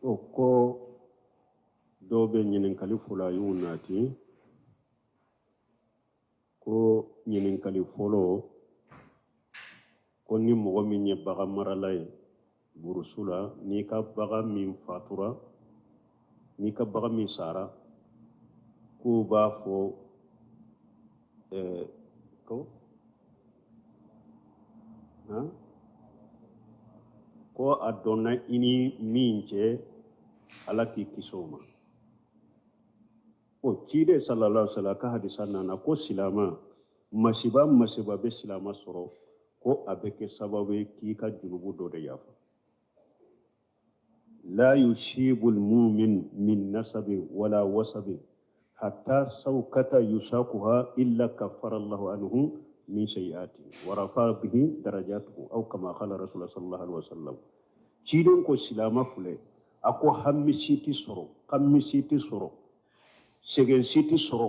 O ko dɔw bɛ ɲininkali fɔlɔ a y'u nati ko ɲininkali fɔlɔ ko ni mɔgɔ min ye bagan marala ye burusu la, n'i ka bagan min fatura, n'i ka bagan min sara, k'u b'a fɔ ko han ko a dɔnna i ni min cɛ, Ala k'i kisi o ma. O ciden sallallahu alaihi wasallam ka hadisa nana ko silama masiba masiba bɛ silama sɔrɔ, ko a bɛ kɛ sababu ye k'i ka junubu dɔ de yafa. La yusibu almumin min nasabi wala wasabi hatta sawkata yusakuha illa kaffara Allahu anhu min sayiati wa rafa bihi darajatuhu aw kama qala rasulullah sallallahu alaihi wasallam. Ciden ko silama filɛ, a ko hami si tɛ sɔrɔ, kami si tɛ sɔrɔ, sɛgɛn si tɛ sɔrɔ,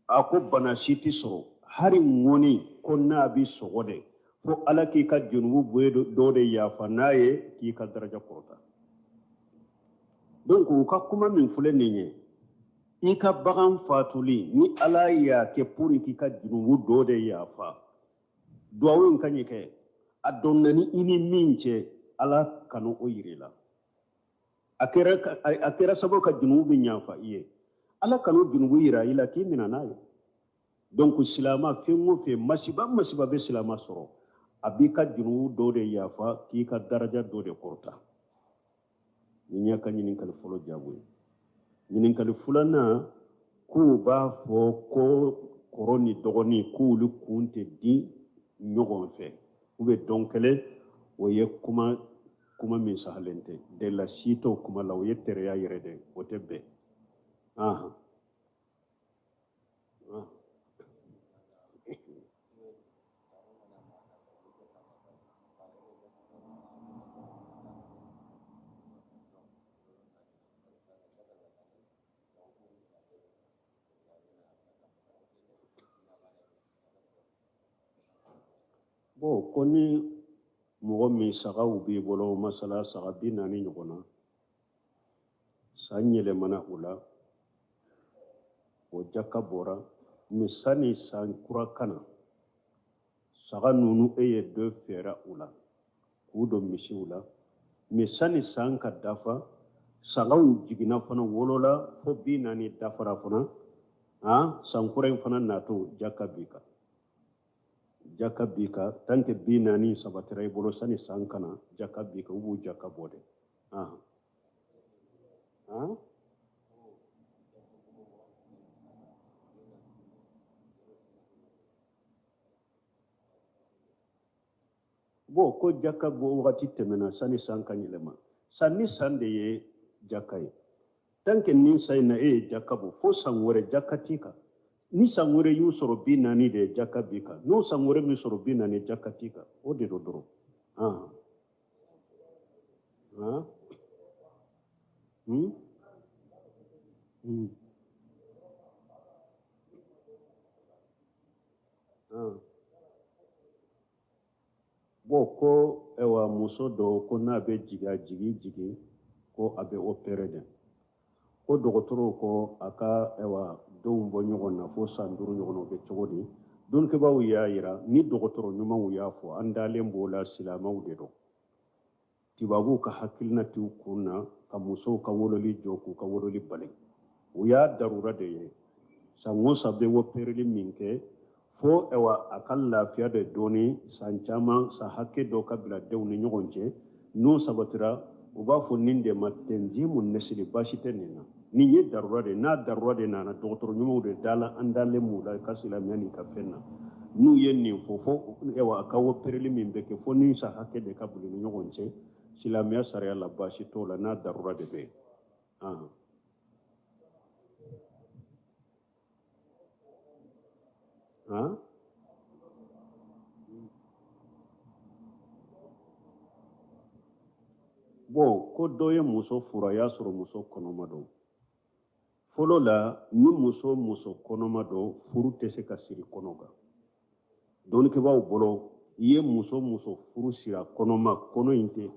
a ko bana si tɛ sɔrɔ, hari ŋɔni ko n'a bɛ sɔgɔ de, fo Ala k'i ka junubu bɔ dɔ de yafa n'a ye k'i ka daraja kɔrɔta. Donc u ka kuma min filɛ nin ye, i ka bagan fatuli ni Ala y'a kɛ pour k'i ka junubu dɔ de yafa, duwawu in ka ɲi kɛ a dɔnna ni i ni min cɛ, Ala kana o yir'i la. A kɛra sababu ka junubu bɛ yafa i ye, Ala kana junubu yira i la k'i minɛ n'a ye. Donc silama fɛn o fɛn, masiba masiba bɛ silama sɔrɔ, a b'i ka junubu dɔ de yafa k'i ka daraja dɔ de kɔrɔta. Nin y'a ka ɲininkali fɔlɔ jaabi ye. Ɲininkali filanan, k'u b'a fɔ ko kɔrɔ ni dɔgɔnin k'olu kun tɛ di ɲɔgɔn fɛ, u bɛ dɔn kelen. O ye kuma min sahalen tɛ dela si t'o kuma la, o ye teriya yɛrɛ de, o tɛ bɛn. Ahan. Bon, ko ni mɔgɔ min sagaw b'i bolo, masala saga 40 ɲɔgɔn na, san yɛlɛmana o la, o jaka bɔra, mais sani san kura ka na, saga ninnu e ye dɔ feere u la k'u don misiw la, mais sani san ka dafa, sagaw jiginna fana, wolola fo 40 dafara fana, han san kura in fana natɔ, jaka b'i kan, jaka b'i kan. Tant que 40 sabatira i bolo sani san ka na, jaka b'i kan, u b'u jaka bɔ de. Han han. Bon, ko jaka bɔ wagati tɛmɛna sani san ka yɛlɛma, san ni san de ye jaka ye. Tant que nin san in na e ye jaka bɔ, fo san wɛrɛ jaka t'i kan. Ni san wɛrɛ y'u sɔrɔ 40 de ye, jaka b'i kan. N'o san wɛrɛ min sɔrɔ 40, jaka t'i kan. O de don dɔrɔn. Han han. Hmm. Han. Bon, ko ayiwa, muso dɔ ko n'a bɛ jigin, a jigin jigin ko a bɛ opérer de, ko dɔgɔtɔrɔw ko a ka ayiwa denw bɔ ɲɔgɔn na fo san 5 ɲɔgɔn na, o bɛ cogo di? Dɔnnikɛbaaw y'a yira ni dɔgɔtɔrɔ ɲumanw y'a fɔ, an dalen b'o la, silamɛw de don. Tubabuw ka hakilina t'u kun na ka musow ka wololi jɔ k'u ka wololi bali. U y'a darura de ye, san o san bɛ opereli min kɛ, fo ayiwa a ka lafiya de dɔɔni, san caman, san hakɛ dɔ ka bila denw ni ɲɔgɔn cɛ. N'o sabatira, u b'a fɔ nin de ma tanzimu nasili. Baasi tɛ nin na, nin ye darura de. N'a darura de nana, dɔgɔtɔrɔ ɲumanw de dala, an dalen m'u la ka silamɛya nin ka fɛn na. N'u ye nin fɔ, fo ayiwa a ka opereli min bɛ kɛ, fo ni san hakɛ de ka bila ni ɲɔgɔn cɛ, silamɛya sariya la baasi t'o la n'a darura de bɛ yen. Han. Bon, ko dɔ ye muso furu, a y'a sɔrɔ muso kɔnɔma don. Fɔlɔ la, ni muso kɔnɔma don, furu tɛ se ka siri kɔnɔ kan. Dɔnnikɛbaaw bolo, i ye muso furu sira kɔnɔma, kɔnɔ in tɛ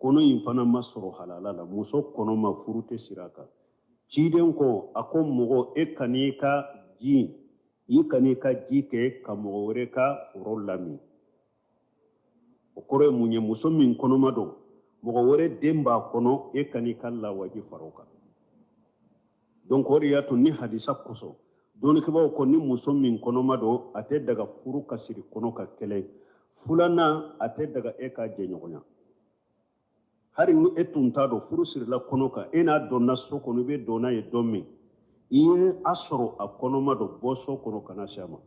Kɔnɔ in fana ma sɔrɔ halala la. Muso kɔnɔma furu tɛ siri a kan. Ciden ko, a ko mɔgɔ, e kan'i ka ji, i kan'i ka ji kɛ ka mɔgɔ wɛrɛ ka foro lamin. O kɔrɔ ye mun ye? Muso min kɔnɔma don, mɔgɔ wɛrɛ den b'a kɔnɔ, e kan'i ka lawaji fara o kan. Donc o de y'a to ni hadisa kosɔn dɔnnikɛbaaw ko ni muso min kɔnɔma don, a tɛ daga furu ka siri kɔnɔ kan kelen. Filanan, a tɛ daga e k'a jɛɲɔgɔnya. Hali ni e tun t'a dɔn furu sirila kɔnɔ kan, e n'a donna so kɔnɔ, i bɛ don n'a ye don min, i ye a sɔrɔ a kɔnɔma don, bɔ so kɔnɔ kana se a ma.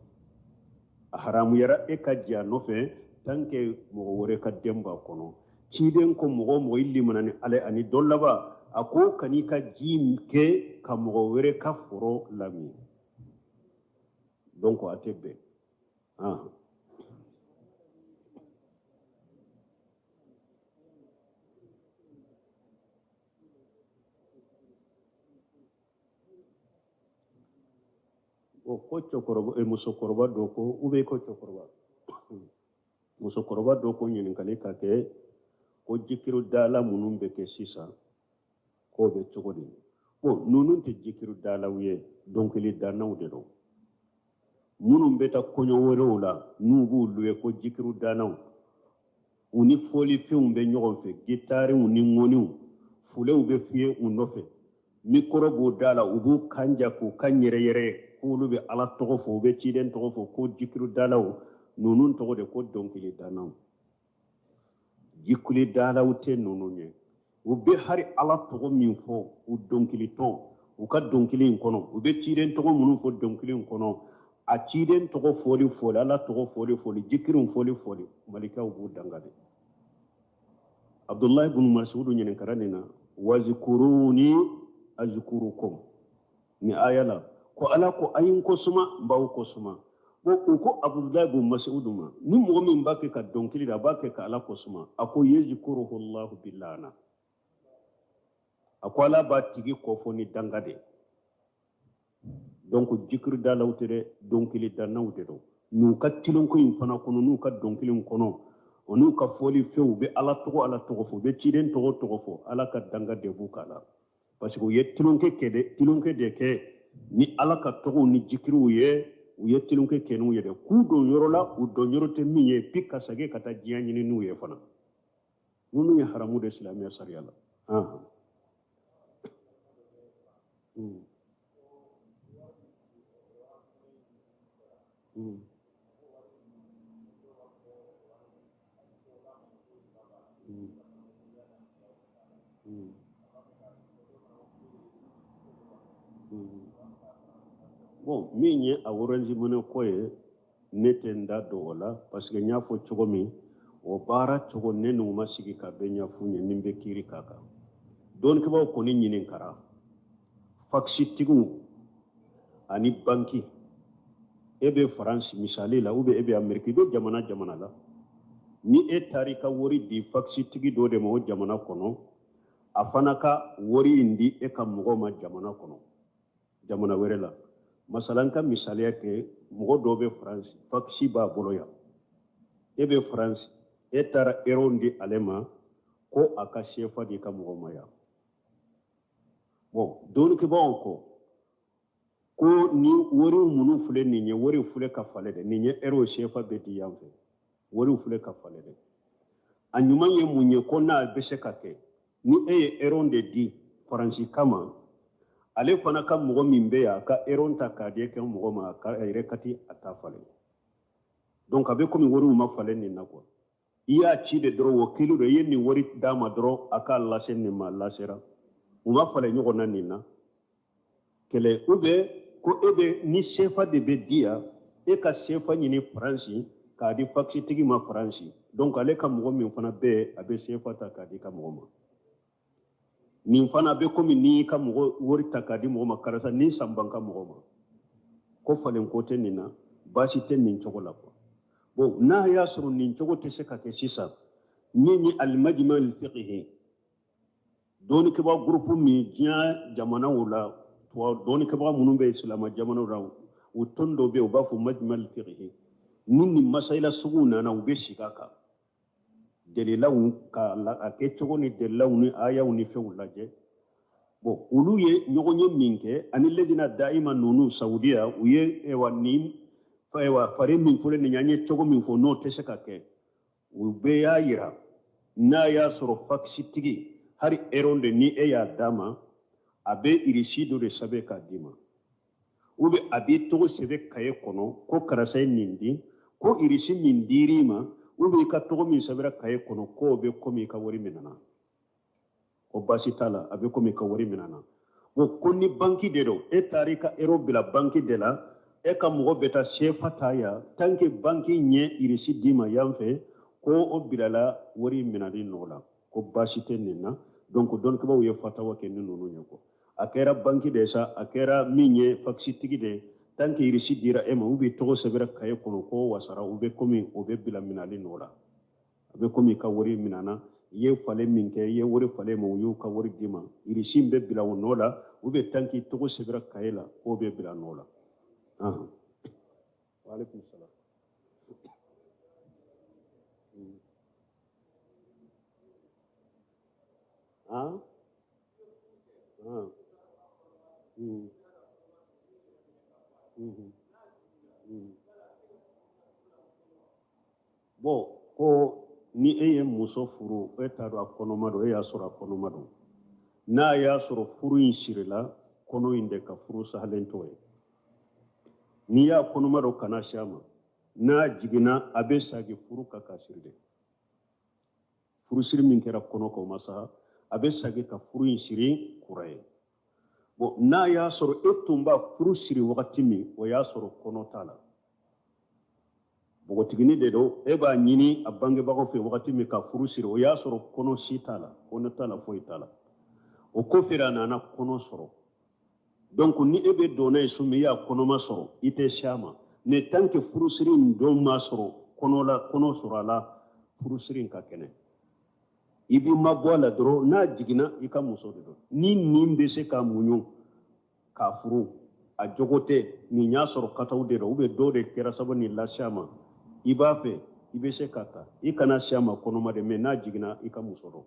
A haramuyara e ka jɛ a nɔfɛ tant que mɔgɔ wɛrɛ ka den b'a kɔnɔ. Ciden ko mɔgɔ o mɔgɔ i limana ni Ala ani don laban, a ko kan'i ka ji kɛ ka mɔgɔ wɛrɛ ka foro lamin. Donc a tɛ bɛn. O ko cɛkɔrɔba, musokɔrɔba dɔ ko, ou bien ko cɛkɔrɔba, musokɔrɔba dɔ ko ɲininkali ka kɛ ko jikiru dala minnu bɛ kɛ sisan, k'o bɛ cogo di? Bon, ninnu tɛ jikiru dalaw ye, dɔnkili dannaw de don. Minnu bɛ taa kɔɲɔ wɛrɛw la, n'u b'u luwe ko jikiru dannaw, u ni fɔlifɛnw bɛ ɲɔgɔn fɛ, gitariw ni ŋɔniw, fulew bɛ fiyɛ u nɔfɛ, mikɔrɔ b'u da la, u b'u kan ja k'u kan yɛrɛyɛrɛ k'olu bɛ Ala tɔgɔ fɔ, u bɛ ciden tɔgɔ fɔ, ko jikiru dalaw. Ninnu tɔgɔ de ko dɔnkili dannaw. Jikiri dalaw tɛ ninnu ye. U bɛ hari Ala tɔgɔ min fɔ u dɔnkilitɔ u ka dɔnkili in kɔnɔ, u bɛ ciden tɔgɔ minnu fɔ dɔnkili in kɔnɔ, a ciden tɔgɔ fɔli fɔli, Ala tɔgɔ fɔli fɔli, jikiriw fɔli fɔli, malikaw b'u danga de. Abdulayi bin Masudu ɲininkara nin na, wazikuruni azkurukum, ni aya la ko Ala ko a ye n ko suma, n b'aw ko suma. Bon, u ko Abdulayi bin Masudu ma, ni mɔgɔ min b'a kɛ ka dɔnkili da, a b'a kɛ ka Ala ko suma, a ko yezkuruhu Allahu bilana, a ko Ala b'a tigi kɔfɔ ni danga de. Donc jikiri dalaw tɛ dɛ, dɔnkili dannaw de don. N'u ka tilonko in fana kɔnɔ, n'u ka dɔnkili in kɔnɔ, o n'u ka fɔli fɛnw, u bɛ Ala tɔgɔ Ala tɔgɔ fɔ, u bɛ ciden tɔgɔ tɔgɔ fɔ, Ala ka danga de b'u kan la. Parce que u ye tulonkɛ kɛ dɛ, tulonkɛ de kɛ ni Ala ka tɔgɔw ni jikiriw ye, u ye tulonkɛ kɛ n'u ye dɛ, k'u don yɔrɔ la, u don yɔrɔ tɛ min ye, puis ka segin ka taa diɲɛ ɲini n'u ye fana. Ninnu ye haramu de silamɛya sariya la. Bon, min ye a Orange Money ko ye, ne tɛ n da don o la, parce que n y'a fɔ cogo min, o baara cogo ne n'u ma sigi ka bɛɛ ɲɛf'u ye ni n bɛ kiiri k'a kan. Dɔnnikɛbaaw kɔni ɲininkara fakisitigiw ani banki. E bɛ Faransi misali la, ou bien e bɛ Ameriki, i bɛ jamana jamana la, ni e taara i ka wari di fakisitigi dɔ de ma o jamana kɔnɔ, a fana ka wari in di e ka mɔgɔ ma jamana kɔnɔ, jamana wɛrɛ la. Masala n ka misaliya kɛ, mɔgɔ dɔ bɛ Faransi, fakisi b'a bolo yan, e bɛ Faransi, e taara euro di ale ma ko a ka sefa di ka mɔgɔ ma yan. Bon, dɔnnikɛbaaw ko ko ni wari minnu filɛ nin ye, wari filɛ ka falen dɛ, nin ye euro sefa bɛ di yan fɛ, wari filɛ ka falen dɛ. A ɲuman ye mun ye? Ko n'a bɛ se ka kɛ, ni e ye euro de di Faransi kama, ale fana ka mɔgɔ min bɛ yan, a ka euro ta k'a di e ka mɔgɔ ma, a ka a yɛrɛ kati a ta falen. Donc a bɛ komi wariw ma falen nin na quoi. I y'a ci de dɔrɔn, o kilo dɔ i ye nin wari d'a ma dɔrɔn, a k'a lase nin ma, lasera, u ma falen ɲɔgɔn na nin na kɛlɛ. Ou bien ko e bɛ ni sefa de bɛ di yan, e ka sefa ɲini Faransi k'a di fakisitigi ma Faransi, donc ale ka mɔgɔ min fana bɛ yen, a bɛ sefa ta k'a di ka mɔgɔ ma. Nin fana bɛ komi n'i ka mɔgɔ wari ta k'a di mɔgɔ ma, karisa nin san ban ka mɔgɔ ma, ko falen ko tɛ nin na, baasi tɛ nin cogo la quoi. Bon, n'a y'a sɔrɔ nin cogo tɛ se ka kɛ sisan, min ye alimajima al-fiqhi, dɔnnikɛbaga gurupu min diɲɛ jamanaw la, dɔnnikɛbaga minnu bɛ silamɛ jamanaw la, u tɔn dɔ bɛ yen, u b'a fɔ majima al-fiqhi, ni nin masayila suguw nana, u bɛ sigi a kan. dalilaw ka a kɛcogo ni dalilaw ni ayaw ni fɛnw lajɛ. Bon, olu ye ɲɔgɔnye min kɛ ani lejina daima ninnu Saudiya, u ye ewa nin ewa fari min fɔlen nin an ye cogo min fɔ, n'o tɛ se ka kɛ. U bɛɛ y'a yira n'a y'a sɔrɔ fakisitigi hali euro de ni e y'a d'a ma, a bɛ irisi dɔ de sɛbɛn k'a d'i ma, ou bien a b'i tɔgɔ sɛbɛn kaye kɔnɔ ko karisa ye nin di, ko irisi min dir'i ma, ou bien i ka tɔgɔ min sɛbɛnna kaye kɔnɔ, k'o bɛ komi i ka wari minɛna, ko baasi t'a la, a bɛ komi i ka wari minɛna. Bon, ko ni banki de don, e taara i ka euro bila banki de la, e ka mɔgɔ bɛ taa sefa ta yan, tant que banki ɲɛ irisi d'i ma yan fɛ, ko o bilala wari minɛli nɔ la, ko baasi tɛ nin na. Donc dɔnnikɛbaaw ye fatawa kɛ ni ninnu ye quoi. A kɛra banki de ye sa, a kɛra min ye fakisitigi de ye, tant que irisi dira e ma, ou bien tɔgɔ sɛbɛnna kaye kɔnɔ ko wasara, u bɛ komi o bɛ bila minɛli nɔ la, a bɛ komi i ka wari minɛna. I ye falen min kɛ, i ye wari falen ma, u y'u ka wari d'i ma, irisi bɛ bila o nɔ la, ou bien tant que tɔgɔ sɛbɛnna kaye la, k'o bɛ bila nɔ la. Waaleykum salaam. Ah? Ah. Mm. Mm. Mm. Bon, ko ni e ye muso furu, e t'a dɔn a kɔnɔma don, e y'a sɔrɔ a kɔnɔma don, n'a y'a sɔrɔ furu in sirila kɔnɔ in de ka furu sahalen t'o ye. N'i y'a kɔnɔma don, kana si a ma. N'a jiginna, a bɛ sagi furu kan ka siri de. Furusiri min kɛra kɔnɔ kan, o ma sa, a bɛ sagi ka furu in siri kura ye. Bon, n'a y'a sɔrɔ e tun b'a furu siri wagati min, o y'a sɔrɔ kɔnɔ t'a la, npogotiginin de don, e b'a ɲini a bangebagaw fɛ wagati min ka furu siri, o y'a sɔrɔ kɔnɔ si t'a la, kɔnɔ t'a la, foyi t'a la. O kɔfɛ a nana kɔnɔ sɔrɔ. Donc ni e bɛ don n'a ye so min, i y'a kɔnɔma sɔrɔ, i tɛ si a ma. Mais tant que furusiri in don ma sɔrɔ kɔnɔ la, kɔnɔ sɔrɔ a la, furusiri in ka kɛnɛ, i b'i mabɔ a la dɔrɔn. N'a jiginna, i ka muso de don. Ni nin bɛ se ka muɲu k'a furu, a jogo tɛ nin y'a sɔrɔ kataw de don, ou bien dɔw de kɛra sababu nin lase a ma, i b'a fɛ, i bɛ se ka ta, i kana si a ma kɔnɔma de. Mais n'a jiginna, i ka muso don.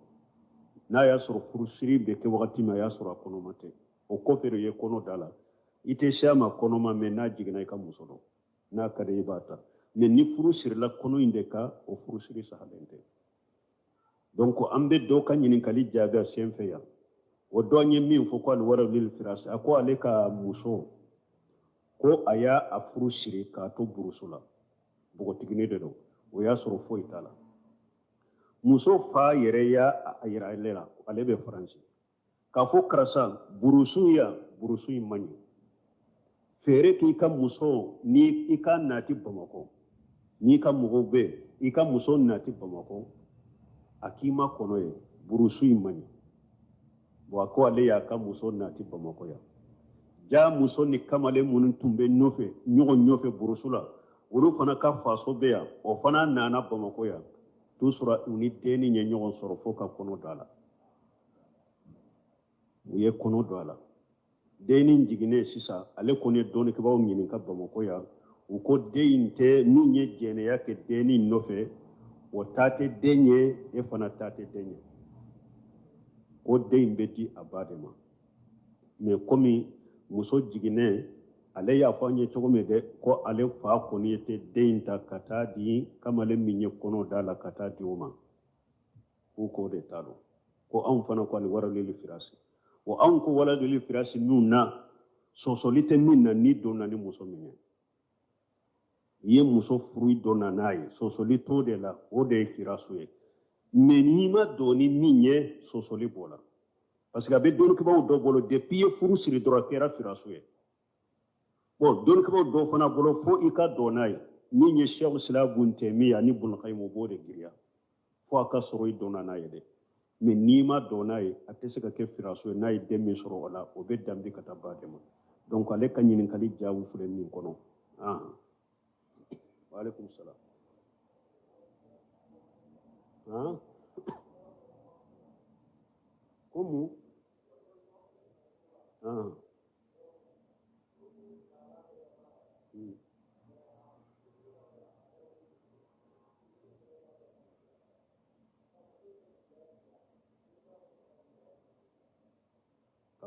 N'a y'a sɔrɔ furusiri bɛ kɛ wagati min, a y'a sɔrɔ a kɔnɔma tɛ, o kɔfɛ de ye kɔnɔ da la, i tɛ si a ma kɔnɔma. Mais n'a jiginna, i ka muso don. N'a ka di, i b'a ta. Mais ni furu sirila kɔnɔ in de kan, o furusiri sahalen tɛ. Donc an bɛ dɔ ka ɲininkali jaabi a sen fɛ yan. O dɔ ye min fɔ ko aliwara lil firasi, a ko ale ka muso, ko a y'a a furu siri k'a to burusu la, npogotiginin de don, o y'a sɔrɔ foyi t'a la. Muso fa yɛrɛ y'a a yira ale la, ale bɛ Faransi, k'a fɔ karisa, burusu yan, burusu in man ɲi, feere k'i ka muso ni i ka nati Bamakɔ, n'i ka mɔgɔw bɛ i ka muso nati Bamakɔ, a k'i ma kɔnɔ ye, burusu in man ɲi. Bon, a ko ale y'a ka muso nati Bamakɔ yan. Ja muso ni kamalen minnu tun bɛ nɔfɛ ɲɔgɔn nɔfɛ burusu la, olu fana ka faso bɛ yan, o fana nana Bamakɔ yan t'u sɔrɔ, u ni denni ye ɲɔgɔn sɔrɔ fo ka kɔnɔ don a la. U ye kɔnɔ don a la, denni jiginnen sisan, ale kɔni ye dɔnnikɛbaaw ɲininka Bamakɔ yan, u ko den in tɛ min ye jɛnɛya kɛ denni nɔfɛ, o ta tɛ den ye, e fana ta tɛ den ye, ko den in bɛ di a ba de ma. Mais komi muso jiginnen, ale y'a fɔ an ye cogo min dɛ, ko ale fa kɔni tɛ den in ta ka taa di kamalen min ye kɔnɔ da la, ka taa di o ma, k'u k'o de t'a dɔn. Ko anw fana ko aliwara lil firasi, o anw ko wala lil firasi min na, sɔsɔli tɛ min na, ni donna ni muso min ye, i ye muso furu, i donna n'a ye, sɔsɔli t'o de la, o de ye firasu ye. Mais n'i ma don ni min ye, sɔsɔli b'o la, parce que a bɛ dɔnnikɛbaaw dɔ bolo, depuis i ye furu siri dɔrɔn, a kɛra firasu ye. Bon, dɔnnikɛbaaw dɔw fana bolo, fo i ka don n'a ye. Min ye Sɛku Sila Bun Tɛmiya ani Bunukayim, o b'o de giriya, fo a ka sɔrɔ i donna n'a ye dɛ. Mais n'i ma don n'a ye, a tɛ se ka kɛ firaso ye. N'a ye den min sɔrɔ o la, o bɛ danbe ka taa ba de ma. Donc ale ka ɲininkali jaabi filɛ min kɔnɔ. Ah, waaleykum salam. Ah, ko mun? Ah.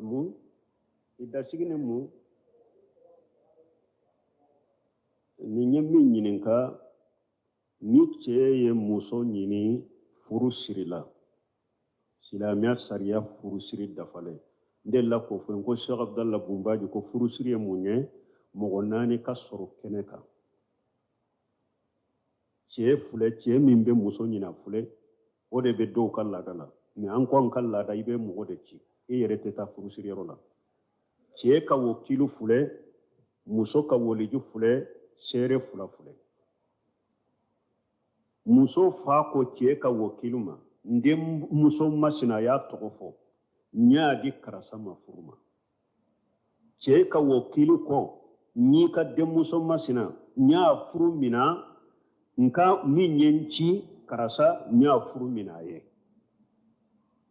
Mun idasigi ni mun? Nin ye min ɲininka, ni cɛ ye muso ɲini, furu sirila, silamɛya sariya furusiri dafalen. N delila k'o fɔ n ko Sheikh Abdallah Bunbaji ko furusiri ye mun ye? Mɔgɔ naani ka sɔrɔ kɛnɛ kan. Cɛ filɛ, cɛ min bɛ muso ɲini a filɛ, o de bɛ dɔw ka laada la. Mais an ko an ka laada, i bɛ mɔgɔ de ci, e yɛrɛ tɛ taa furusiriyɔrɔ la. Cɛ ka wokilu filɛ, muso ka woliju filɛ, seere fila filɛ. Muso fa ko cɛ ka wokilu ma, n denmuso masina, a y'a tɔgɔ fɔ, n y'a di karisa ma furu ma. Cɛ ka wokilu ko, n y'i ka denmuso masina, n y'a furu mina n ka min ye n ci karisa, n y'a furu mina a ye.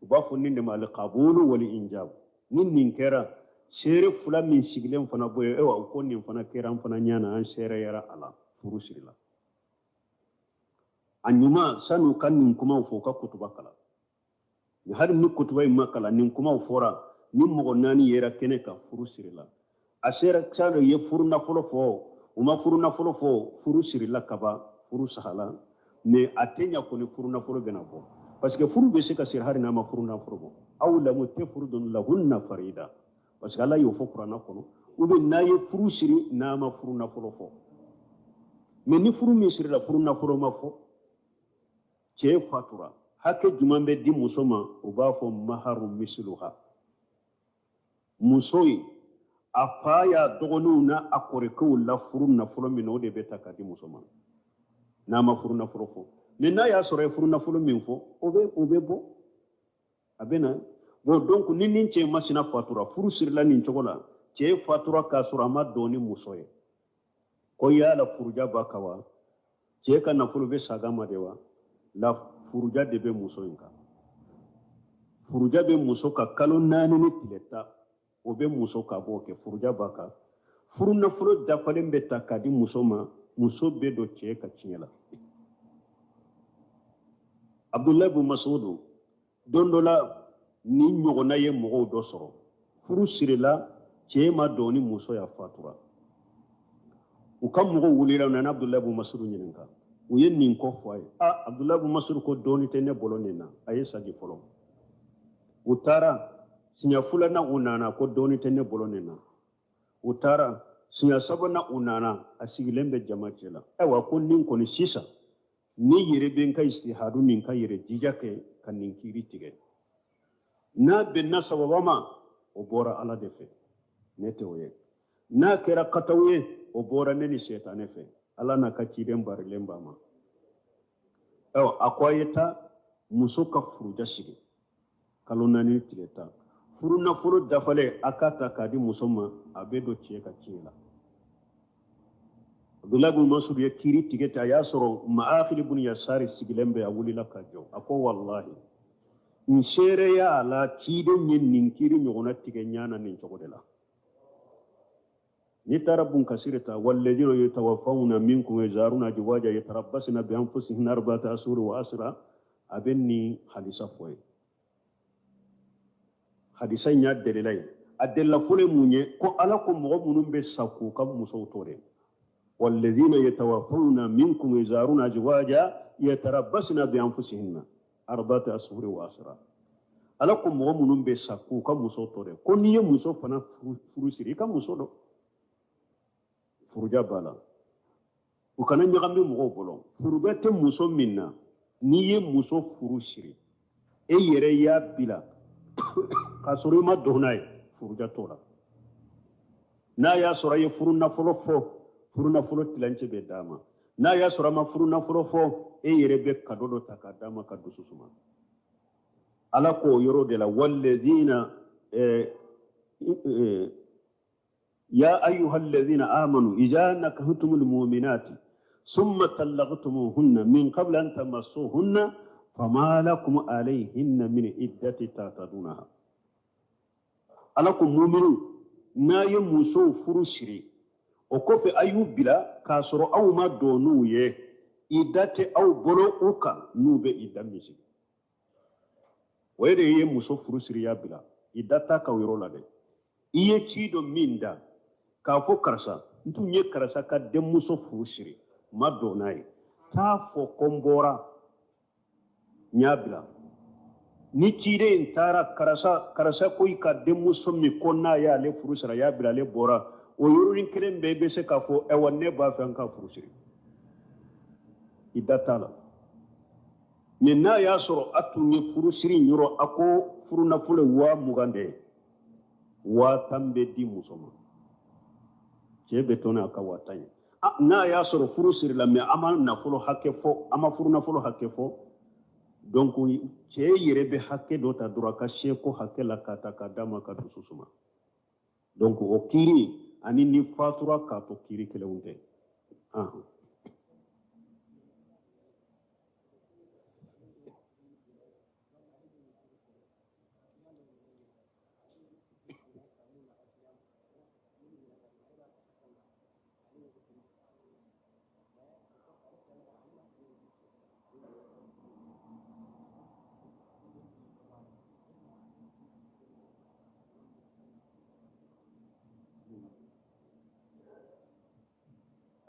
U b'a fɔ nin de ma alikabulu wali injabu. Ni nin kɛra, seere fila min sigilen fana bɔ ye, ayiwa, ko nin fana kɛra an fana ɲɛ na, an seereyara a la, furu sirila. A ɲuman, san'u ka nin kumaw fɔ, u ka kutuba kalan. Ni hali ni kutuba in ma kalan, nin kumaw fɔra, ni mɔgɔ naani yera kɛnɛ kan, furu sirila. A sera sanu ye furu nafolo fɔ, u ma furu nafolo fɔ, furu sirila kaban, furu sahala. Mais a tɛ ɲa kɔni, furu nafolo bɛna bɔ, parce que furu bɛ se ka siri hali n'a ma furu nafolo bɔ. Aw lamu tafridu lahunna farida, parce que Ala y'o fɔ kuranna kɔnɔ. Ou bien n'a ye furu siri n'a ma furu nafolo fɔ, mais ni furu min sirila, furu nafolo ma fɔ, cɛ fatura, hakɛ jumɛn bɛ di muso ma? U b'a fɔ maharu misiluha. Muso ye a fa y'a dɔgɔninw n'a a kɔrɔkɛw la furu nafolo min na, o de bɛ ta ka di muso ma n'a ma furu nafolo fɔ. Mais n'a y'a sɔrɔ a ye furu nafolo min fɔ, o bɛ bɔ, a bɛ na bon. Donc ni nin cɛ masina fatura, furu sirila nin cogo la, cɛ fatura k'a sɔrɔ a ma dɔn ni muso ye, ko yala furuja b'a kan wa? Cɛ ka nafolo bɛ saga ma de wa? La, furuja de bɛ muso in kan. Furuja bɛ muso ka kalo 4 ni tile 10, o bɛ muso ka b'o kɛ, furuja b'a kan. Furu nafolo dafalen bɛ ta k'a di muso ma, muso bɛ don cɛ ka tiɲɛ la. Abdulayi bun Masudu, don dɔ la, ni ɲɔgɔnna ye mɔgɔw dɔ sɔrɔ, furu sirila, cɛ ma dɔn ni muso y'a fatura. U ka mɔgɔw wulila, u nana Abdulayi bun Masudu ɲininka, u ye nin ko fɔ a ye. A Abdulayi bun Masudu ko dɔɔni tɛ ne bolo nin na, a ye sagi fɔlɔ. U taara siɲɛ filanan, u nana, ko dɔɔni tɛ ne bolo nin na. U taara siɲɛ sabanan, u nana, a sigilen bɛ jama cɛ la. Ayiwa, ko nin kɔni sisan, ne yɛrɛ bɛ n ka istihadu ni n ka yɛrɛ jija kɛ ka nin kiiri tigɛ. N'a bɛnna sababa ma, o bɔra Ala de fɛ, ne tɛ o ye. N'a kɛra kataw ye, o bɔra ne ni sɛtanɛ fɛ, Ala n'a ka ciden barilen b'a ma. Ayiwa, a ko a ye taa muso ka furuja sigi kalo 4 tile 10, furu nafolo dafalen, a k'a ta k'a di muso ma, a bɛ don cɛ ka tiɲɛ la. Abdulayi bin Masud ye kiiri tigɛ ten, a y'a sɔrɔ Maakili bun Yasari sigilen bɛ, a wulila ka jɔ, a ko walahi, n seereya a la, ciden ye nin kiiri ɲɔgɔnna tigɛ ɲa na nin cogo de la. N'i taara bun kasiri ta, walladina yutawafawna minkum yazaruna azwaja yatarabbasna bi anfusihinna arba'ata ashuri wa asra, a bɛ nin hadisa fɔ ye. Hadisa in y'a delila ye. A delila fɔlɔ ye mun ye? Ko Ala ko mɔgɔ minnu bɛ sa k'u ka musow to dɛ, walladina yatawafawna minkum yazaruna azwaja yatarabbasna bi anfusihinna arba'ata ashuri wa asra. Ala ko mɔgɔ minnu bɛ sa k'u ka muso to dɛ, ko n'i ye muso fana furu siri, i ka muso dɔn, furuja b'a la. U kana ɲagami mɔgɔw bolo. Furuja tɛ muso min na, n'i ye muso furu siri, e yɛrɛ y'a bila k'a sɔrɔ i ma don n'a ye, furuja t'o la. N'a y'a sɔrɔ a ye furu nafolo fɔ, furu nafolo tilancɛ bɛ d'a ma. N'a y'a sɔrɔ a ma furu nafolo fɔ, e yɛrɛ bɛ kado dɔ ta k'a d'a ma ka dusu suma. Ala k'o yɔrɔ de la, walladina ya ayyuha alladhina amanu idha nakahtumul mu'minati summa talaqtumuhunna min qabli an tamassuhunna fama lakum alayhinna min iddati ta'tadunaha. Ala ko muminu, n'a ye musow furu siri, o kɔfɛ a y'u bila k'a sɔrɔ aw ma don n'u ye, ida tɛ aw bolo u kan n'u bɛ ida min sigi. O de ye muso furu siri y'a bila, ida t'a ka yɔrɔ la dɛ. I ye ci dɔ min da k'a fɔ karisa, n tun ye karisa ka denmuso furu siri, n ma don n'a ye, taa fɔ ko n bɔra, n y'a bila. Ni ciden in taara, karisa, karisa ko i ka denmuso min ko n'a y'ale furu siri, a y'a bila, ale bɔra, o yɔrɔnin kelen bɛɛ i bɛ se k'a fɔ, ayiwa, ne b'a fɛ an ka furu siri. I da t'a la. Mais n'a y'a sɔrɔ a tun ye furusiri in yɔrɔ, a ko furunafolo ye 20,000 de ye, 10,000 bɛ di muso ma, cɛ bɛ to n'a ka 10,000 ye. N'a y'a sɔrɔ furu sirila, mais a ma nafolo hakɛ fɔ, a ma furunafolo hakɛ fɔ, donc cɛ yɛrɛ bɛ hakɛ dɔ ta dɔrɔn a ka seko hakɛ la k'a ta k'a d'a ma ka dusu suma. Donc o kiiri ani ni fatura k'a to kiiri kelenw tɛ.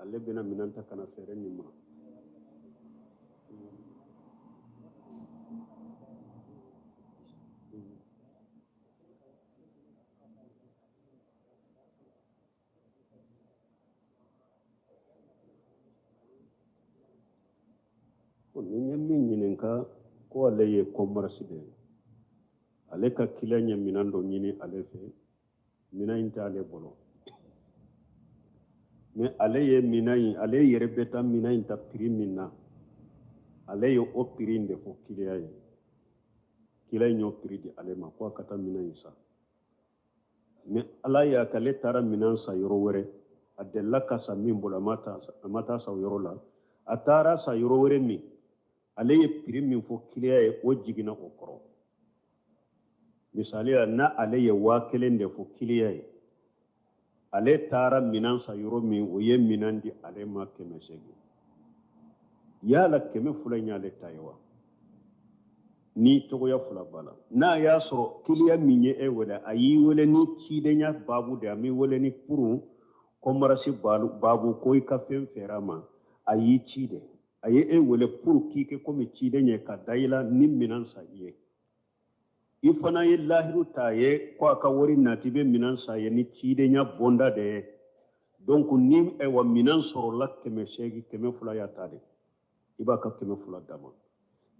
Ale bɛna minɛn ta ka na feere nin ma. Ni ye min ɲininka ko ale ye commerce de ye, ale ka client ye minɛn dɔ ɲini ale fɛ, minɛn in t'ale bolo, mais ale ye minɛn in, ale yɛrɛ bɛ taa minɛn in ta prix min na, ale ye o prix in de fɔ client ye. Client in y'o prix di ale ma ko a ka taa minɛn in san. Mais ala y'a kɛ ale taara minɛn san yɔrɔ wɛrɛ, a delila ka san min bolo, a ma taa san o yɔrɔ la, a taara san yɔrɔ wɛrɛ min, ale ye prix min fɔ client ye, o jiginna o kɔrɔ. Misali la, n'a ale ye 1000 de fɔ client ye, ale taara minɛn san yɔrɔ min, o ye minɛn di ale ma 800, yala 200 in y'ale ta ye wa? Ni cogoya fila b'a la. N'a y'a sɔrɔ client min ye e wele, a y'i wele ni cidenya baabu de, a m'i wele ni pour commerce baabu ko i ka fɛn feere a ma, a y'i ci de, a ye e wele pour k'i kɛ komi ciden ye ka da i la ni minɛn san i ye. I fana ye lahiru ta ye ko a ka wari nati bɛ minɛn san ye ni cidenya bonda de ye. Donc ni ayiwa minɛn sɔrɔla 800, 200 y'a ta de, i b'a ka 200 d'a ma.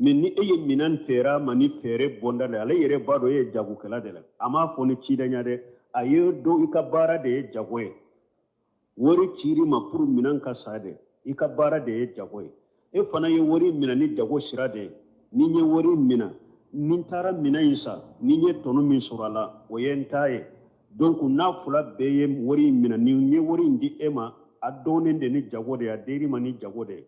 Mais ni e ye minɛn feere a ma ni feere bonda de, ale yɛrɛ b'a dɔn e ye jagokɛla de la, a m'a fɔ ni cidenya dɛ, a ye dɔn i ka baara de ye jago ye, wari cir'i ma pour minɛn ka san de, i ka baara de ye jago ye, e fana ye wari minɛ ni jago sira de ye. Ni n ye wari minɛ, ni n taara minɛn in san, ni n ye tɔnɔ min sɔrɔ a la, o ye n ta ye. Donc n'a fila bɛɛ ye wari in minɛ, ni n ye wari in di e ma, a dɔnnen de ni jago de ye, a dir'i ma ni jago de ye,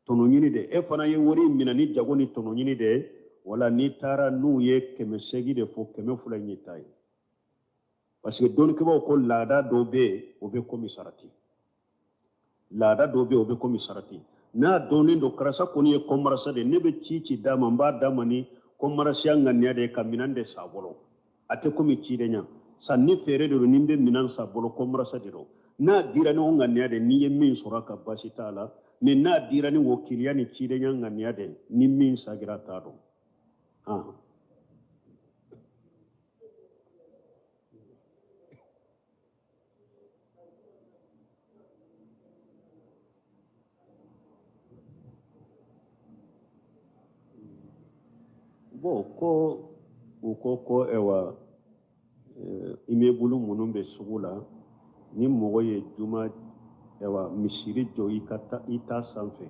tɔnɔ ɲini de, e fana ye wari in minɛ ni jago ni tɔnɔ ɲini de ye. Wala n'i taara n'u ye 800 de fɔ, 200 in y'i ta ye. Parce que dɔnnikɛbaaw ko laada dɔw bɛ yen, o bɛ komi sarati. Laada dɔw bɛ yen, o bɛ komi sarati. N'a dɔnnen don karisa kɔni ye commerçant de ye, ne bɛ ci ci d'a ma, n b'a d'a ma ni commerçant ŋaniya de ye ka minɛn de san a bolo, a tɛ komi cidenya. Sanni feere de don, ni n bɛ minɛn san bolo, commerçant de don. N'a dira ni o ŋaniya de, n'i ye min sɔrɔ a ka baasi t'a la. Mais n'a dira ni wakiliya ni cidenya ŋaniya de, ni min sagira t'a dɔn. Bon, ko u ko ko ayiwa, immeuble minnu bɛ sugu la, ni mɔgɔ ye juma ayiwa misiri jɔ i ka ta i ta sanfɛ,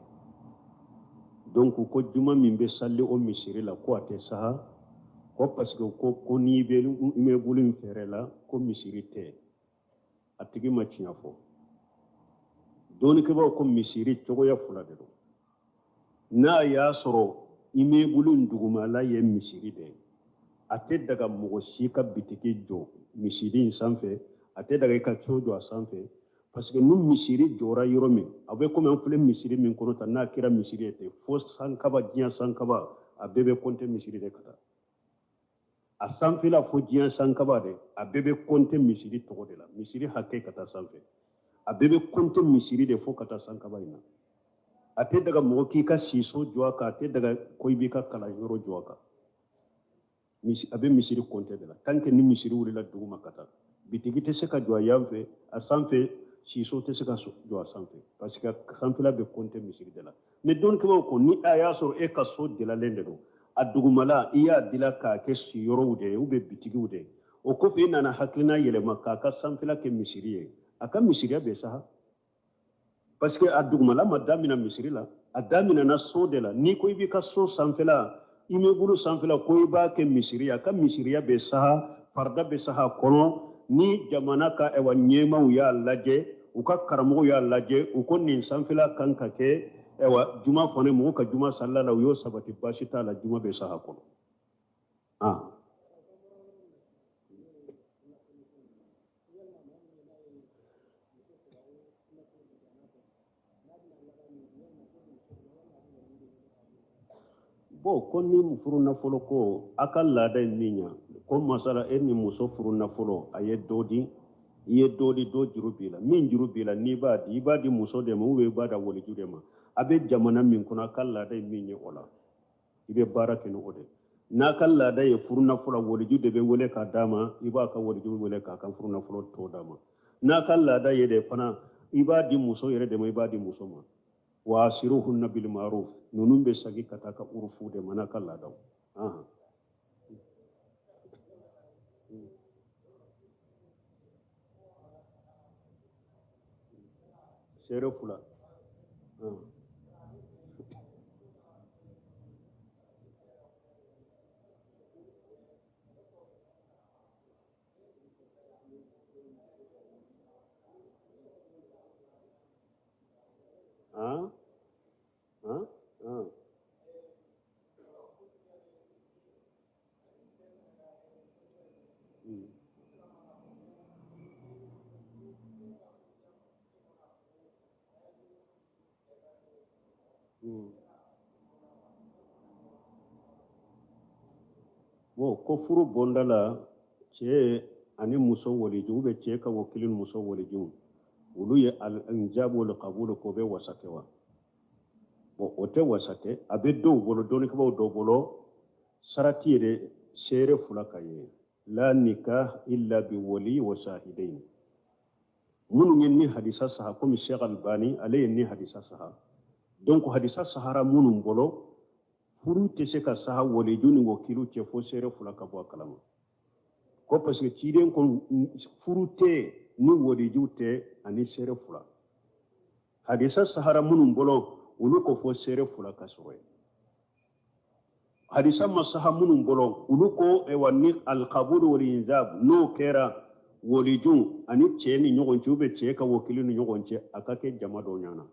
donc ko juma min bɛ sali o misiri la, ko a tɛ saha, ko parce que ko n'i bɛ immeuble in feere la, ko misiri tɛ. A tigi ma tiɲɛ fɔ. Dɔnnikɛbaaw ko misiri cogoya fila de don. N'a y'a sɔrɔ immeuble in dugumala ye misiri de ye, a tɛ daga mɔgɔ si ka bitiki jɔ misiri in sanfɛ, a tɛ daga i ka so jɔ a sanfɛ, parce que ni misiri jɔra yɔrɔ min, a bɛ komi an filɛ misiri min kɔnɔ tan, n'a kɛra misiri ye ten fo sankaba, diɲɛ sankaba, a bɛɛ bɛ kɔnte misiri de ka taa. A sanfɛla fo diɲɛ sankaba de, a bɛɛ bɛ kɔnte misiri tɔgɔ de la, misiri hakɛ ka taa sanfɛ, a bɛɛ bɛ kɔnte misiri de fo ka taa sankaba in na. A tɛ daga mɔgɔ k'i ka siso jɔ a kan, a tɛ daga ko i b'i ka kalanyɔrɔ jɔ a kan. A bɛ misiri kɔnte de la. Tant que ni misiri wulila duguma ka taa, bitigi tɛ se ka jɔ a yan fɛ, a sanfɛ siso tɛ se ka jɔ a sanfɛ, parce que sanfɛla bɛ kɔnte misiri de la. Mais dɔnnikɛbaaw ko ni a y'a sɔrɔ e ka so dilalen de don, a dugumala i y'a dila k'a kɛ siyɔrɔw de ye ou bien bitigiw de ye, o kɔfɛ i nana hakilina yɛlɛma k'a ka sanfɛla kɛ misiri ye, a ka misiriya bɛ saha, parce que a dugumala ma damina misiri la, a daminana so de la. N'i ko i b'i ka so sanfɛla, immeuble sanfɛla, ko i b'a kɛ misiri ye, a ka misiriya bɛ saha, farida bɛ saha kɔnɔ. Ni jamana ka ɛwa ɲɛmaaw y'a lajɛ, u ka karamɔgɔw y'a lajɛ, u ko nin sanfɛla kan ka kɛ ɛwa juma fana, mɔgɔw ka juma salila la, u y'o sabati, baasi t'a la, juma bɛ saha kɔnɔ. Ah. Bon, ko ni furu nafolo ko a ka laada ye min ye, ko masala e ni muso furu nafolo, a ye dɔ di, i ye dɔ di, dɔ juru b'i la, min juru b'i la, n'i b'a di, i b'a di muso de ma ou bien i b'a da waliju de ma. A bɛ jamana min kɔnɔ, a ka laada ye min ye, o la i bɛ baara kɛ ni o de ye. N'a ka laada ye furu nafolo, waliju de bɛ wele k'a d'a ma, i b'a ka waliju wele k'a ka furu nafolo tɔ d'a ma. N'a ka laada ye de fana, i b'a di muso yɛrɛ de ma, i b'a di muso ma. Wa asiruhunna bil ma'ruf, ninnu bɛ sagi ka taa ka urufu de ma n'a ka laadaw. Seere fila. Ah, ah, ah. Bon, ko furu bonda la, cɛ ani muso waliju ou bien cɛ ka wakili ni muso waliju, olu ye al-injab wal qabul, ko bɛ wasa kɛ wa? Bon, o tɛ wasa kɛ. A bɛ dɔw bolo, dɔnnikɛbaaw dɔw bolo, sarati ye de seere fila ka ye, la nikah illa bi wali wa shahidain. Minnu ye ni hadisa saha, komi Sheikh Albani, ale ye ni hadisa saha. Donc hadisa sahara minnu bolo, furu tɛ se ka saha waliju ni wakilu cɛ fo seere fila ka bɔ a kalama, ko parce que ciden ko furu tɛ ni waliju tɛ ani seere fila. Hadisa sahara minnu bolo, olu ko fo seere fila ka sɔrɔ yen. Hadisa ma saha minnu bolo, olu ko ewa ni alkabulu wal inzab n'o kɛra waliju ani cɛ ni ɲɔgɔn cɛ ou bien cɛ ka wakili ni ɲɔgɔn cɛ, a ka kɛ jama dɔ ɲana.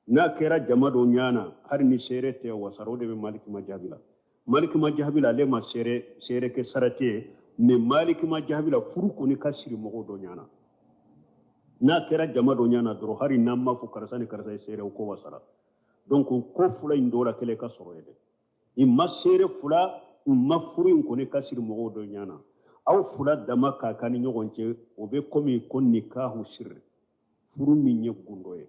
N'a kɛra jama dɔ ɲana, hali ni seere tɛ wasara. O de bɛ Maliki majabi la. Maliki majabi la, ale ma seere kɛ sarati ye, mais Maliki majabi la, furu kɔni ka siri mɔgɔw dɔ ɲana. N'a kɛra jama dɔ ɲana dɔrɔn, hali n'an ma fɔ karisa ni karisa ye seere, o ko wasara. Donc ko fila in dɔ la kelen ka sɔrɔ ye dɛ, i ma seere fila, i ma furu in kɔni ka siri mɔgɔw dɔ ɲana, aw fila dama k'a kan ni ɲɔgɔn cɛ, o bɛ komi ko nikahu sirri, furu min ye gundo ye.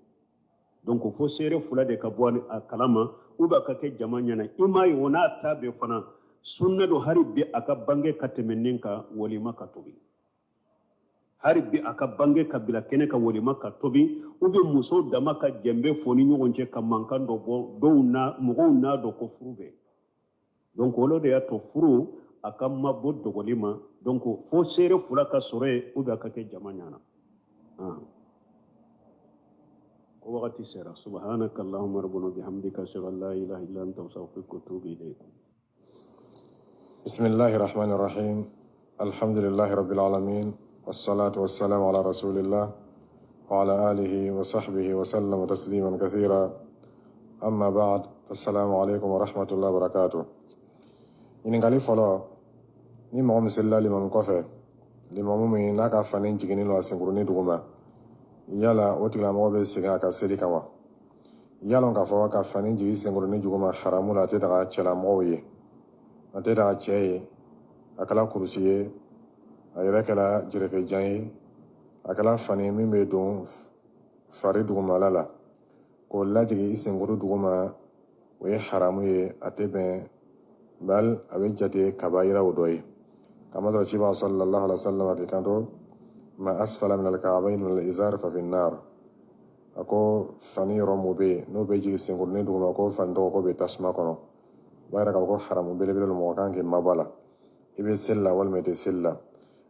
Donc fo seere fila de ka bɔ a kalama ou bien a ka kɛ jama ɲɛna. I m'a ye, o n'a ta bɛɛ fana, sunna don hali bi a ka bange ka tɛmɛ nin kan, walima ka tobi. Hali bi a ka bange ka bila kɛnɛ ka walima ka tobi, ou bien muso dama ka jɛnbɛ fɔ ni ɲɔgɔn cɛ ka mankan dɔ bɔ, dɔw na mɔgɔw n'a dɔn ko furu bɛ. Donc olu de y'a to furu a ka mabɔ dɔgɔli ma. Donc fo seere fila ka sɔrɔ yen ou bien a ka kɛ jama ɲana. Ko wagati sera. Subhanaka allahumma rabbana bihamdika, ashhadu an la ilaha illa anta, astaghfiruka wa atubu ilayk. بسم الله الرحمن الرحيم، الحمد لله رب العالمين، والصلاة والسلام على رسول الله وعلى آله وصحبه وسلم تسليما كثيرا، أما بعد، السلام عليكم ورحمة الله وبركاته. Ɲininkali fɔlɔ: ni mɔgɔ min selila limamu kɔfɛ, limamu min n'a ka fani jiginnen don a senkurunin duguma, yala o tigilamɔgɔ bɛ segin a ka seli kan wa? Yalɔn k'a fɔ ka fani jigin senkurunin duguma haramu la, a tɛ daga cɛlamɔgɔw ye, a tɛ daga cɛ ye. A kɛla kurusi ye, a yɛrɛ kɛla jerekejan ye, a kɛla fani min bɛ don fari dugumala la k'o lajigin i senkuru duguma, o ye haramu ye, a tɛ bɛn, bal a bɛ jate kabayiraw dɔ ye. Kamasɔrɔ ciba sallallahu alaihi wa sallam k'i kanto ma asfala min alka'bayn min al-izar fa fi an-nar, a ko fani yɔrɔ mun bɛ yen n'o bɛ jigin senkurunin duguma, ko fani tɔgɔ ko bɛ tasuma kɔnɔ. O b'a yira k'a fɔ ko haramu belebele don, mɔgɔ kan k'i mabɔ a la. I bɛ seli la walima i tɛ seli la,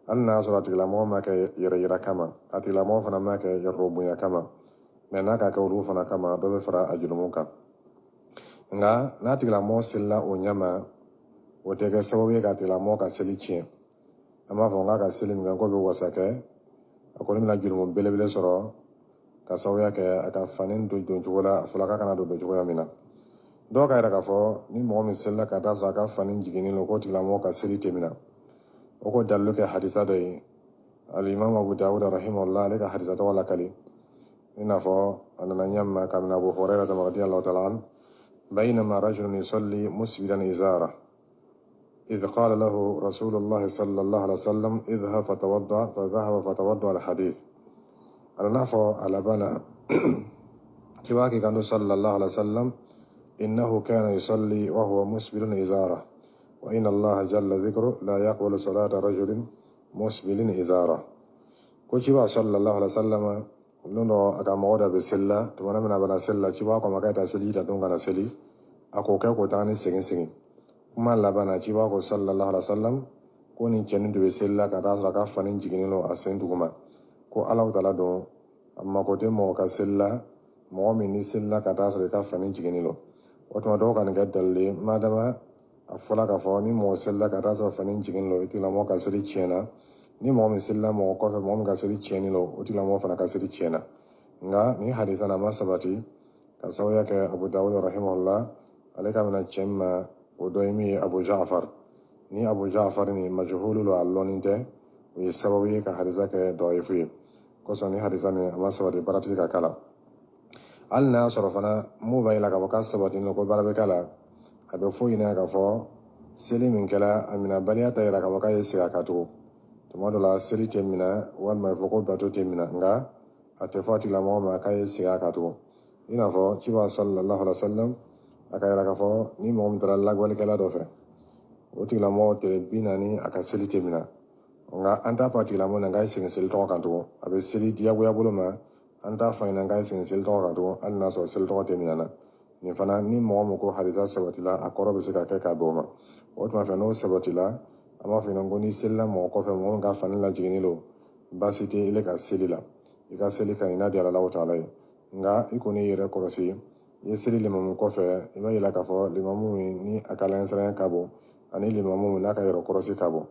hali n'a sɔrɔ a tigilamɔgɔ ma kɛ yɛrɛ yira kama, a tigilamɔgɔ fana ma kɛ yɔrɔ bonya kama, mɛ n'a ka kɛ olu fana kama, dɔ bɛ fara a jurumu kan. Nka n'a tigilamɔgɔ selila o ɲɛma, o tɛ kɛ sababu ye k'a tigilamɔgɔ ka seli tiɲɛ. An b'a fɔ k'a ka seli min kɛ k'o bɛ wasa kɛ, a kɔni bɛna jurumu belebele sɔrɔ ka sababuya kɛ a ka fani don doncogo la, a fɔra k'a kana don cogoya min na. Dɔw ka yira k'a fɔ ni mɔgɔ min selila ka taa sɔrɔ a ka fani jiginnen don, k'o tigilamɔgɔ ka seli tɛ minɛ. O ko dalilu kɛ hadisa dɔ ye, alimami Abu Dawuda rahimahullah ale ka hadisa tɔgɔ lakali, i n'a fɔ a nana ɲɛ ma kabini Abu Hurairah radiyallahu ta'ala an, baynama rajulun yusalli musbilan izara إذ قال له رسول الله صلى الله عليه وسلم اذهب فتوضأ، فذهب فتوضأ الحديث. أنا نعفو على بنا كواكي كانوا صلى الله عليه وسلم إنه كان يصلي وهو مسبل إزاره، وإن الله جل ذكره لا يقبل صلاة رجل مسبل إزاره. كوشيبا صلى الله عليه وسلم لونو أكا مغودا بسلا تمانا من أبنا سلا كيوا كما كايتا سلي تدونغ سلي أكو كاكو تاني سيغن سيغن. Kuma laban na, ciba ko sallallahu alaihi wasallam ko nin cɛnin de bɛ seli la ka taa sɔrɔ a ka fani jiginnen don a sen duguma, ko Alahu taala don a mako tɛ mɔgɔ ka seli la, mɔgɔ min ni seli la ka taa sɔrɔ i ka fani jiginnen don. O tuma dɔw ka nin kɛ dalilu ye, madama a fɔla k'a fɔ ni mɔgɔ seli la ka taa sɔrɔ fani jiginnen don, o tigilamɔgɔ ka seli tiɲɛna. Ni mɔgɔ min selila mɔgɔ kɔfɛ, mɔgɔ min ka seli tiɲɛnen don, o tigilamɔgɔ fana ka seli tiɲɛna. Nka nin hadisa na ma sabati ka sababuya kɛ Abu Dawud rahimahullah ale ka minɛ cɛ min ma, o dɔ ye min ye Abu Ja'far. Ni Abu Ja'far ni majhulu lo, a lɔnni tɛ, o ye sababu ye ka hadisa kɛ dɔyifu ye. Kosɔn ni hadisa nin a ma sabati baratigi ka k'a la. Hali n'a y'a sɔrɔ fana mun b'a yira k'a fɔ k'a sabatilen don ko baara bɛ k'a la, a bɛ fɔ ɲinɛ k'a fɔ seli min kɛla a minɛbaliya ta yira k'a fɔ k'a ye segin a kan tugun. Tuma dɔ la seli tɛ minɛ walima a bɛ fɔ ko bato tɛ minɛ, nka a tɛ fɔ a tigilamɔgɔ ma k'a ye segin a kan tugun. I n'a fɔ ciba sallallahu alaihi wa sallam a ka yira k'a fɔ ni mɔgɔ min taara lagwalikɛla dɔ fɛ, o tigilamɔgɔ tile 40 a ka seli tɛ minɛ. Nka an t'a fɔ a tigilamɔgɔ ɲɛna k'a ye segin seli tɔgɔ kan tugun, a bɛ seli diyagoya bolo ma, an t'a fɔ a ɲɛna k'a ye segin seli tɔgɔ kan tugun, hali n'a sɔrɔ seli tɔgɔ tɛ minɛ na. Nin fana ni mɔgɔ min ko hadisa sabatila, a kɔrɔ bɛ se ka kɛ k'a bɛn o ma. O tuma fɛ n'o sabatila, an b'a fɔ ɲɛna ko n'i selila mɔgɔ kɔfɛ, mɔgɔ min ka fani lajiginnen don, baasi tɛ ile ka seli la, i ka seli ka ɲi n'a diyara Alahu taala ye. Nka i kɔni yɛrɛ kɔlɔsi, i ye seli limamu kɔfɛ, i b'a yira k'a fɔ limamu min ni a ka laɲɛsiranya ka bon ani limamu min n'a ka yɛrɛ kɔlɔsi ka bon,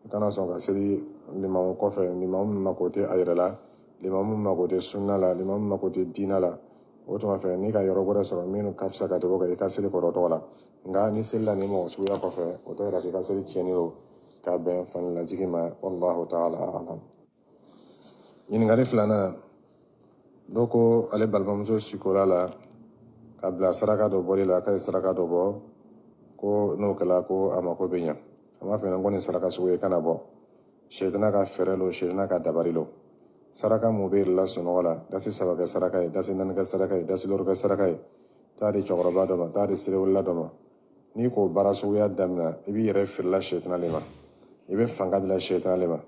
i kana sɔn ka seli limamu kɔfɛ, limamu min mako tɛ a yɛrɛ la, limamu min mako tɛ sunna la, limamu min mako tɛ diinɛ la. O tuma fɛ n'i ka yɔrɔ wɛrɛ sɔrɔ min ka fisa ka tɛmɛ o kan, i ka seli kɔrɔ tɔgɔ la. Nka ni seli la nin mɔgɔ suguya kɔfɛ, o t'a yira k'i ka seli tiɲɛnen don ka bɛn fani lajigin ma. Wallahu ta'ala a'lam. Ɲininkali filanan, dɔw ko ale balimamuso sikora la ka bila saraka dɔ bɔli la, k'a ye saraka dɔ bɔ, ko n'o kɛla ko a mako bɛ ɲɛ. A m'a fɔ ɲɛna ko nin saraka sugu ye kana bɔ, sɛtana ka fɛɛrɛ lo, sɛtana ka dabari lo. Saraka mun bɛ yɛrɛ la sunɔgɔ la, dasi 3 kɛ saraka ye, dasi 4 kɛ saraka ye, dasi 5 kɛ saraka ye, taa di cɛkɔrɔba dɔ ma, taa di seliwulila dɔ ma. N'i k'o baara suguya daminɛ, i b'i yɛrɛ feerela sɛtana le ma, i bɛ fanga dila sɛtana le ma,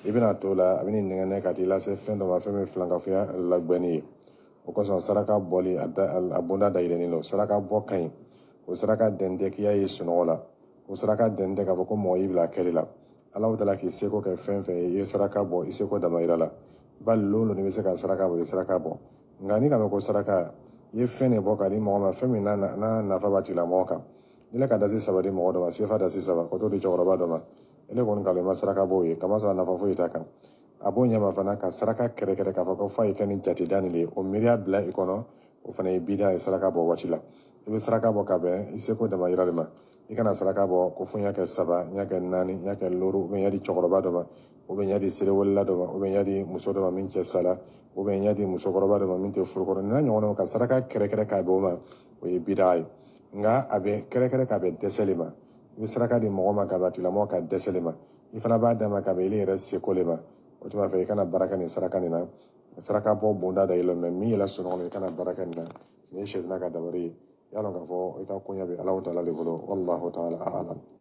i bɛna to la, a bɛ n'i nɛgɛnɛ ka t'i lase fɛn dɔ ma, fɛn min filankafoya lagbɛnni ye. O kosɔn saraka bɔli a bonda dayɛlɛnnen don. Saraka bɔ ka ɲi, o saraka dɛn tɛ k'i y'a ye sunɔgɔ la, o saraka dɛn tɛ k'a fɔ ko mɔgɔ y'i bila a kɛli la. Alahu taala k'i seko kɛ fɛn fɛn ye, i ye saraka bɔ i seko damayira la, bali lon lon i bɛ se ka saraka bɔ, i ye saraka bɔ. Nka n'i ka mɛn ko saraka, i ye fɛn de bɔ ka di mɔgɔ ma, fɛn min n'a nafa b'a tigilamɔgɔ kan. Ni ne ka dasi 3 di mɔgɔ dɔ ma, sefa dasi 3, ka t'o di cɛkɔrɔba dɔ ma, ele kɔni kalon i ma saraka bɔ o ye, kamasɔrɔ a nafa foyi t'a kan. A b'o ɲɛma fana ka saraka kɛrɛkɛrɛ k'a fɔ ko f'a ye kɛ ni jateda nin de ye, o miiriya bila i kɔnɔ, o fana ye bida ye saraka bɔ waati la. I bɛ saraka bɔ ka bɛn i seko damayira de ma. I kana saraka bɔ ko fo n y'a kɛ 3, n y'a kɛ 4, n y'a kɛ 5, ou bien n y'a di cɛkɔrɔba dɔ ma, ou bien n y'a di selewolila dɔ ma, ou bien n y'a di muso dɔ ma min cɛ sala, ou bien n y'a di musokɔrɔba dɔ ma min tɛ furu kɔrɔ. N'a ɲɔgɔnnaw ka saraka kɛrɛkɛrɛ k'a bɛn o ma, o ye bida ye. Nka a bɛ kɛrɛkɛrɛ k'a bɛn dɛsɛ de ma. I bɛ saraka di mɔgɔ ma ka bɛn a tigilamɔgɔ ka dɛsɛ le ma, i fana b'a d'a ma ka bɛn ile yɛrɛ seko le ma. O tuma fɛ, i kana baara kɛ nin saraka nin na. Saraka bɔ bonda da yɛlɛ mɛ min yɛlɛ sunɔgɔ la, i kana baara kɛ nin na. Nin ye sɛdina ka dabari ye. I y'a dɔn k'a fɔ i ka koɲɛ bɛ Alahu taala de bolo. Wallahu taala alam.